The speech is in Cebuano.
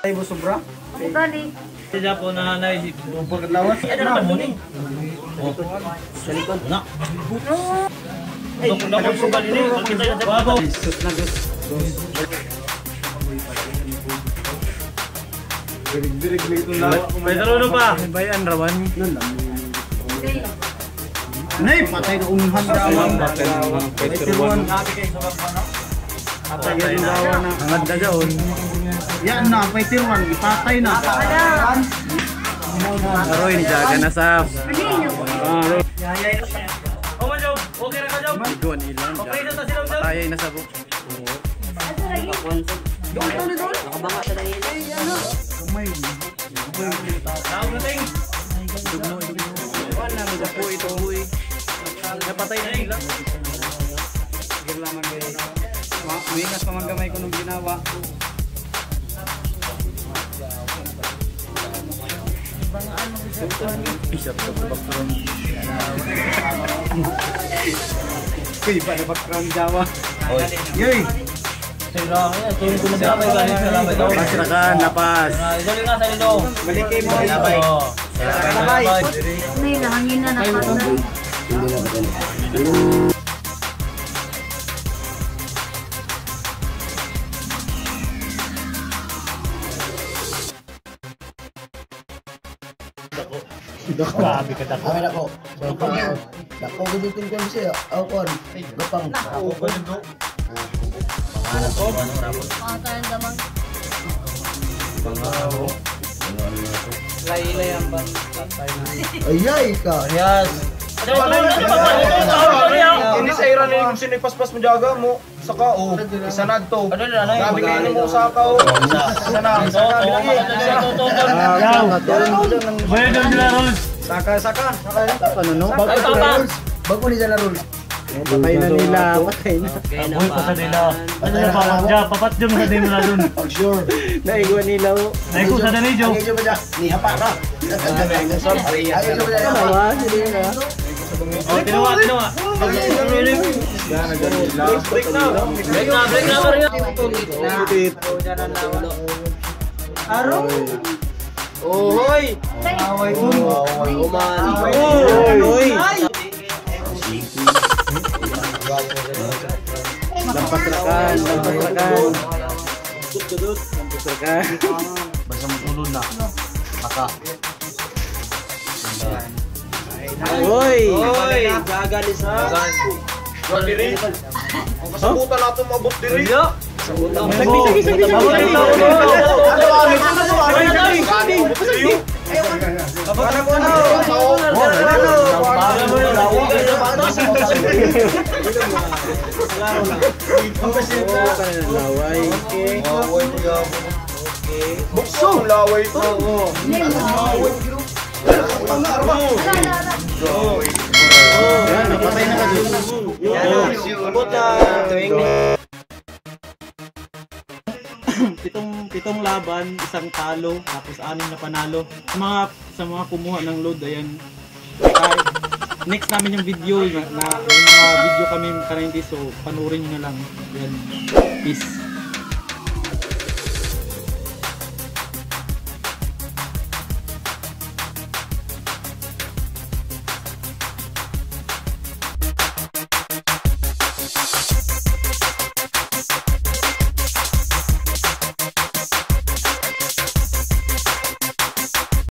Ay mo sobra. Bali. Siya po na naisip. Paglawas. Ano na mo ni? Sa likod. Na. Bago. May dalo pa. Bayan rawan. Nay, patay na unhan daw. Patay Patay na daw na. Angad na daon. Yan na, 31, ipatay na. Aroy ni Jaga na sap. Ano? Oh man job, okay ra ka job. Igon ilang. Okay na ta sila job. Patay na sabo. Nakabanga sa dahil. Kamay. Tawag na ting. Dugno dugno. Ito ito uy. Napatay na nila. Girlaman kay. Muikas pa man gamay ko nung ginawa. Isa pa background. Kuy, pa na background jawa. Yoy. Pasrakan, napas. Balik kay mo. Labay. Nay, nahangin na napatay. Grabe ka dako. Amin ako. Dako ko dito yung siya. Ako ko. Gapang. Patay ang damang. Ay ka. Yes. Ini sa ira na yung sinipaspas mo jaga mo saka o isa na to. Grabe kayo mo saka o. Isa na, isa na lagi. Isa na. Saka saka. Ano no? Bago ni na rules. Patay na nila, patay na. Buhay pa sa nila. Ano na pa? Papat jom sa nila dun. Sure. Naigwa nila. Naigo sa dali jo. Ay ba dyan? Ni hapa ka. Ay ba dyan? Tawa, sila na. Oh, tinawa, tinawa. Break na. Break na, break na. Aro. Ohoy. Away dun. Ohoy. Oy. Lampasrakan, lampasrakan. Lampasrakan. Basta mutulod na. Saka. Oy. Oy, gagalis ha. Diri. Ang kasabutan nato maabot diri. Sagdi, sagdi, sagdi, sagdi. Laway. Bukso laway to. Yan, napatay na ka dun. Pitong laban, isang talo, tapos 6 na panalo. Sa mga kumuha ng load, ayan. Ay, next namin yung video na may mga video kami ka-90, so panoorin nyo na lang. Ayan. Peace.